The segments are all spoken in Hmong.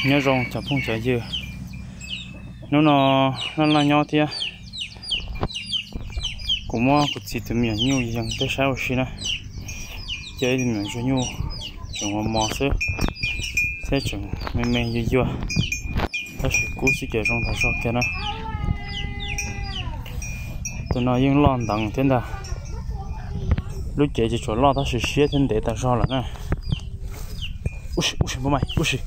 Nyob zoo cov phooj cov ywg, hnub no laj laj nyob thiab, kuv muab kuv txiv tus me nyuam nyuj yees peb saib ua si na. Ces ib tug me nyuam ntsuag nyuj tseem mos mos xwb, thiab tseem me me yuag yuag, tab sis kub xwb ces zoo tas zog kiag na. Tus no yeej loj nteev thiab ntag. Lub cev ces tsuas loj tab sis siab thiab ntev tas zog lawm na. Ub si, ub si, npauj maim, ub si.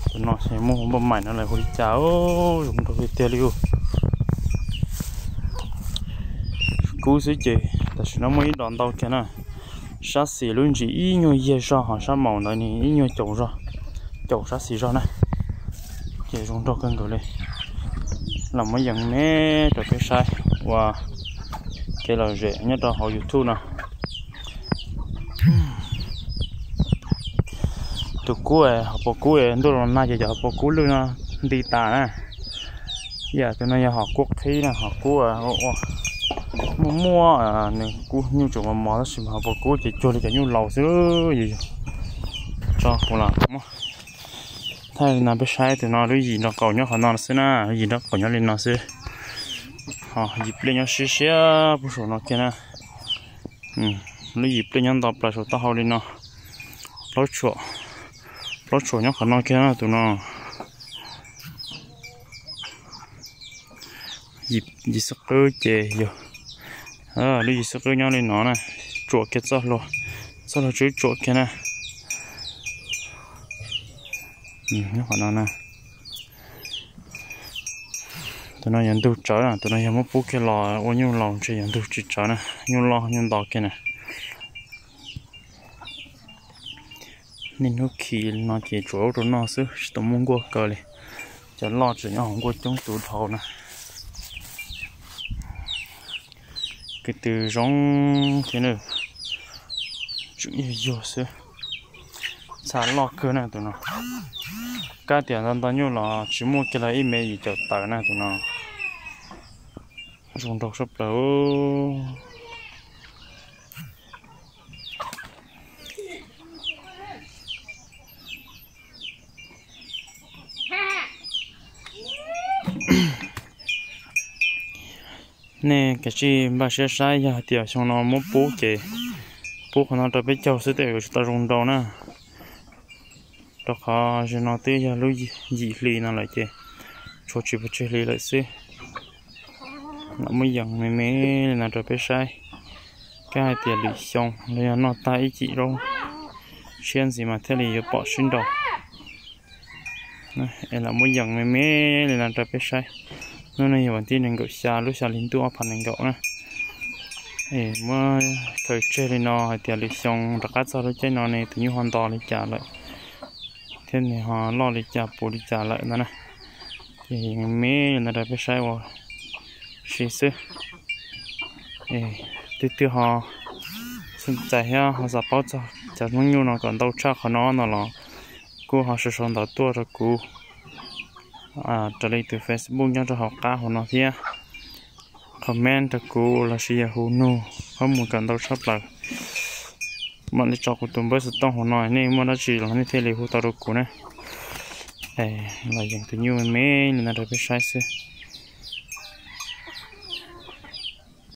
Tus no ces muaj npauj maim no lawm hu li cas, zoo nraug tiag tiag li. Kub xwb ces tam sim no muaj ib dos ntau kiag na. Sab xis lub ntsis ib nyuag yiag zog, ho sab maum ntawd nws ib nyuag caum zog, caum sab xis zog na. Ces zoo nraug kawg nkaus li. Los muab yees me rau peb saib ua kev lom zem nyob rau hauv YouTube no. Tus kub, hauv paus kub ntuj los nag ces cov hauv paus kub lwj no nti tas na. Ib yam tus no yog hom kub qhib na, hom kub ua muaj muaj, nws kub nyuj tseem mos mos tab sis mas hauv paus kub ces cuag li cov nyuj laus xwb. Yus yus tso kuv los muab thaij li no peb saib. Tus no lub yim nraub qaum nyob qhov no xwb na, lub yim nraub qaum nyob li no xwb. Ho yim pliaj nyob siab siab puag saum no kiag na. Lub yim pliaj nyob nto plaws saum taub hau li no. Plaub tshuam, plaub tshuam nyob qhov no kiag na tus no. Yim xwb qwb ces yog, lub yim xwb qwb nyob li no na, tsuam kiag txoj hlua, txoj hlua tswb tsuam kiag na. Nyob qhov no na. Tus no yog ntug tsawv na, tus no yog muab pub kiag los ua nyuj laus ntshe yog ntug tsis tsawv na, nyuj loj nyuj nto kiag na. Niaj hnub khi no ces tsuas ub rau noj xwb, tsis tau muaj nkuaj kaw li. Cov loj tseem nyob hauv nkuaj coob tus dhau na. Kwv tw zoo thiab na, tseem yuag yuag xwb. Txha loj kawg na tus no. Kab tias nto nto nyuj los tsis muaj kiag los ib mev yim caum tawm na tus no. Zoo nraug sab plaws. Nej kav tsij npaj siab saib, yog hais tias xyoo no muab pub ces pub qhov no rau peb caug xwb tej yuav tsis tau zoo nraug na. Rau qhov zaum no twb yog lub yim hli no lawm ces tshuav tsis pes tsawg hli lawm xwb. Lam muab yees me me li no rau peb saib. Kab hais tias lwm xyoo los yog noj tag ib cim zaub tshiab ntxiv mas thiaj li yuav pom sib nraus. Es lam muab yees me me li no rau peb saib. Hnub no yog vas thib nees nkaum xya lub xya hli ntuj ob phav nees nkaum na. Es muab khaws tseg li no hais tias lwm xyoo rov qab txog lub caij no ne tus nyuj ho nto li cas lawm thiab nws ho loj li cas puv li cas lawm ntag na. Ces me me li no rau peb saib ua si xwb. Twb twg ho xav txais thiab ho xav paub txog cov hnub nyuj no kom ntau tshaj qhov no no los kuj ho sau sau ntawv tuaj rau kuv raws li tus Facebook nyob rau hauv qab hauv no thiab. Comment rau kuv lossis yog hu nug qhob mus kom ntau tshaj plaws. Mam li tso kuv tus npawb xov tooj hauv no, nej muaj dab tsi los nej thiaj li hu tau rau kuv na. Los yees tus nyuj me me li no rau peb saib xwb.